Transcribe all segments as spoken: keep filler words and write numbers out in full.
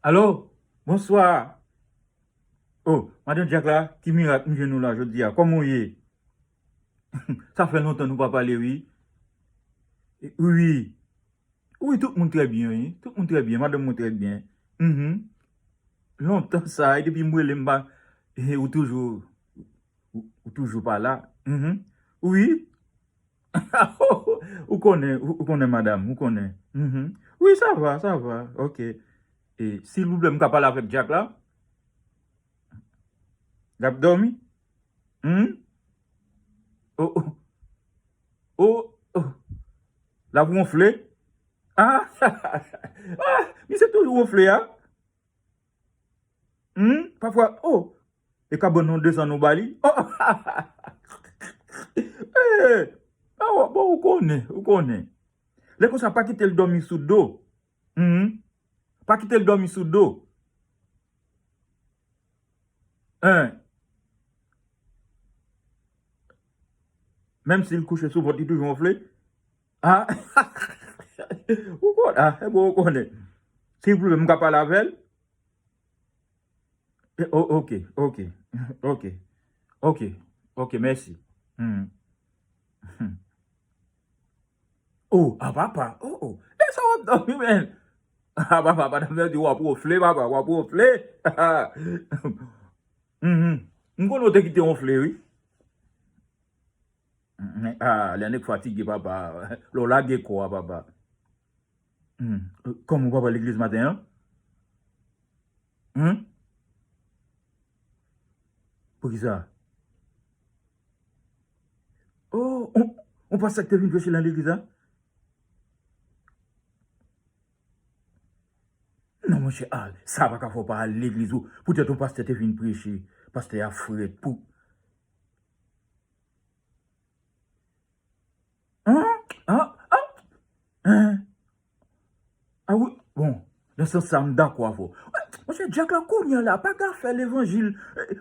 Alo, bonswa. Oh, madan Dyak la, ki mirak m jwenn ou la jodi a? Kòman w ye? Sa fè lontan nou pa pale, wi. Wi. Wi, tout moun trè byen, wi. Tout moun trè byen, madanm mwen trè byen. Mhm. Lontan sa, e depi m rele m pa, eh, ou toujou, ou, ou toujou pa la. Mhm. Wi. Ou konnen, ou, ou konnen, madanm, ou konnen. Mhm. Wi, sa va, sa va. Ok. E, silvouplè, m ka pale avèk Dyak la? L ap dòmi? Hmm? Oh, oh. Oh, oh. L ap wonfle? Ah! Ah! Misye toujou wonfle, a? Hmm? Pafwa, oh! E ka ban nou de san nou ba li? Oh! Eh! Ah, bon, ou konnen, ou konnen. Lè konsa, pa kite l dòmi sou do. Hmm? Pa kite l dòmi sou do. Hein? Menm si l kouche sou vant, li toujou wonfle. Ah! Ou konnen, ah, e bon, ou konnen. Silvouplè, m ka pale avè l? E, o-, ok, ok, ok, ok, ok, mèsi. Hmm. Hmm. Oh, a papa, oh, oh. E sa w ap dòmi, men? A papa, madanm nan di w ap wonfle, papa, w ap wonfle. Mhm. M konnen w te kite wonfle, wi. Mhm. Ah, lè nèg fatige, papa, lè w lage kò a, papa. Hmm. Kòman w pa pral legliz maten an? Hmm? Poukisa? Oh, on, on pastè ki te vin preche nan legliz la? Non, monchè, ah, sa pa ka fè w pa al legliz ou. Poutèt on pastè te vin preche, pastè a frèt. Pou, An? An? An? An? A wi, bon, nan sans sa, m dakò avè w. Monchè, Dyak la, kounye a la, pa gen afè levanjil, eh,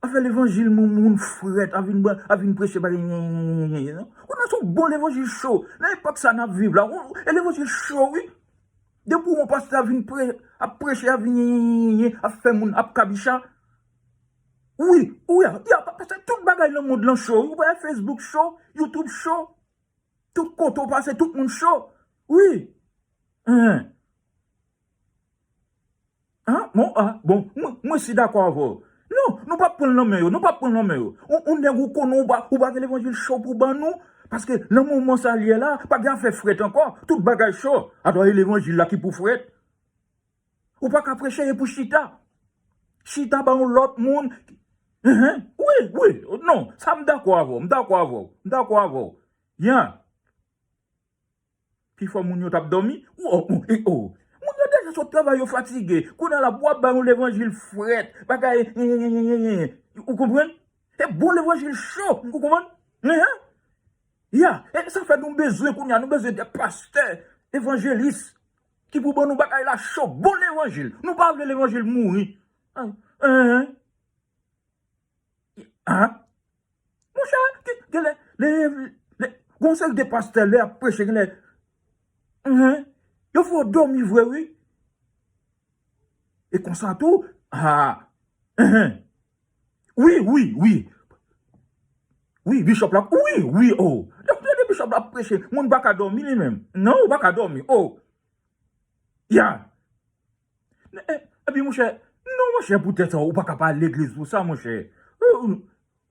afè levanjil, moun, moun frèt, a vin, a vin preche bagay, non. Kounye a se yon bon levanjil cho. Nan epòk sa n ap viv la, e levanjil cho, wi. Depi yon pastè a vin pre-, ap preche, a vin, ap fè moun ap kabicha. Wi, wi, ya, ya, pa-, paske tout bagay nan mond lan cho, wi. Ou pa wè Facebook cho, YouTube cho, tout kote w pase, tout moun cho. Wi. Hein. Hein? Bon, ah, bon, mwen, mwen si dakò avè w. Non, nou p ap pran l nan men yo, nou p ap pran l nan men yo. Ou, ou nèg ou konnen ou pa, ou pa gen levanjil cho pou ban nou, paske nan moman sa l ye la, pa gen afè frèt ankò, tout bagay cho. Atò, e levanjil la ki pou frèt. Ou pa ka preche, e pou chita. Chita ba yon lòt moun. Enhen. Wi, wi. Non, sa m dakò avè w, m dakò avè w, m dakò avè w. Yan. Pifò moun yo t ap dòmi. Oh, oh, eh, oh. Moun yo deja sot travay, yo fatige. Kounye a la, w ap ba yon levanjil frèt. Bagay, ou konprann? E bon levanjil cho, ou konprann? Enhen. Ya, e sa fè nou bezwen kounye a, nou bezwen de pastè, evanjelis, ki pou ban nou bagay la cho, bon levanjil. Nou pa vle levanjil mouri. An, an, an. Monchè, gen, gen lè, lè, lè, gon seri de pastè, lè y ap preche, gen lè, enhen, yo fè w dòmi vre, wi. E konsa tou, a, enhen. Wi, wi, wi. Wi, bishop la, wi, wi, oh. Lè, lè, lè bishop la ap preche, moun pa ka dòmi li menm. Non, ou pa ka dòmi, oh. Ya. E, epi, monchè, non, monchè, poutèt sa, ou pa ka pa al legliz pou sa, monchè. Ou,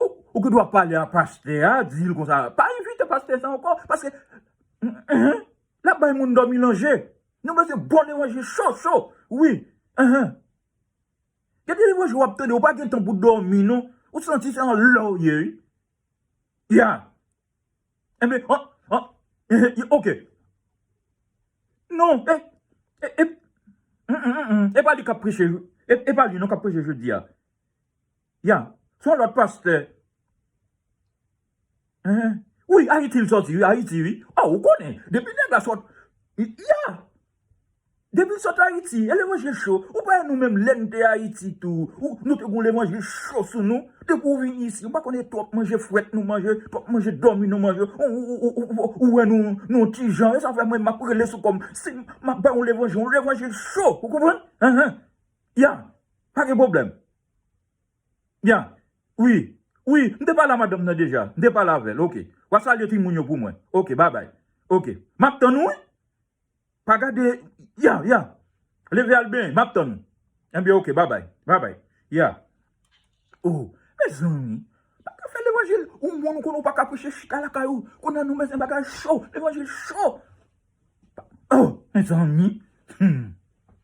ou, ou gen dwa pale a pastè a, di l konsa, pa envite pastè sa ankò, paske, enhen, l ap bay moun dòmi nan je. Nou bezwen bon levanjil cho, cho, wi, enhen. Gen de levanjil w ap tande, ou pa gen tan pou dòmi, non. Ou santi se anlè w ye, wi. Ya. Enben, an, an, eh, eh, ok. Non, e, e, e, mm, mm, mm, mm, e pa li k ap preche, e, e pa li non k ap preche jodi a. Ya, se yon lòt pastè. Enhen. Wi, Ayiti l sòti, wi, Ayiti, wi. Ah, ou konnen, depi nèg la sòt, ya. Depi l sot Ayiti, e levanjil cho. Ou pa wè nou menm lè n te Ayiti tou, ou, nou te gon levanjil cho sou nou. Depi w vin isi, ou pa konnen twòp manje frèt nou manje, twòp manje dòmi nou manje. Ou, ou, ou, ou, ou, ou wè nou, nou ti jan. E sa fè mwen m ap rele sou kò m. Si m ap bay yon levanjil, yon levanjil cho. Ou konprann? Enhen. Ya. Pa gen pwoblèm. Ya. Wi. Wi. M te pale a madanm nan deja. M te pale avè l. Oke. W a salye timoun yo pou mwen. Oke. Babay. Oke. M ap tann ou, wi. Pa gade, ya, ya. Leve al benyen, m ap tann ou. Enben, oke, babay, babay. Ya. Oh, mezanmi. Pa ka fè levanjil. Ou moun ou konnen ou pa ka preche chita lakay ou. Konnen nou bezwen bagay cho, levanjil cho. Oh, mezanmi. Hmm.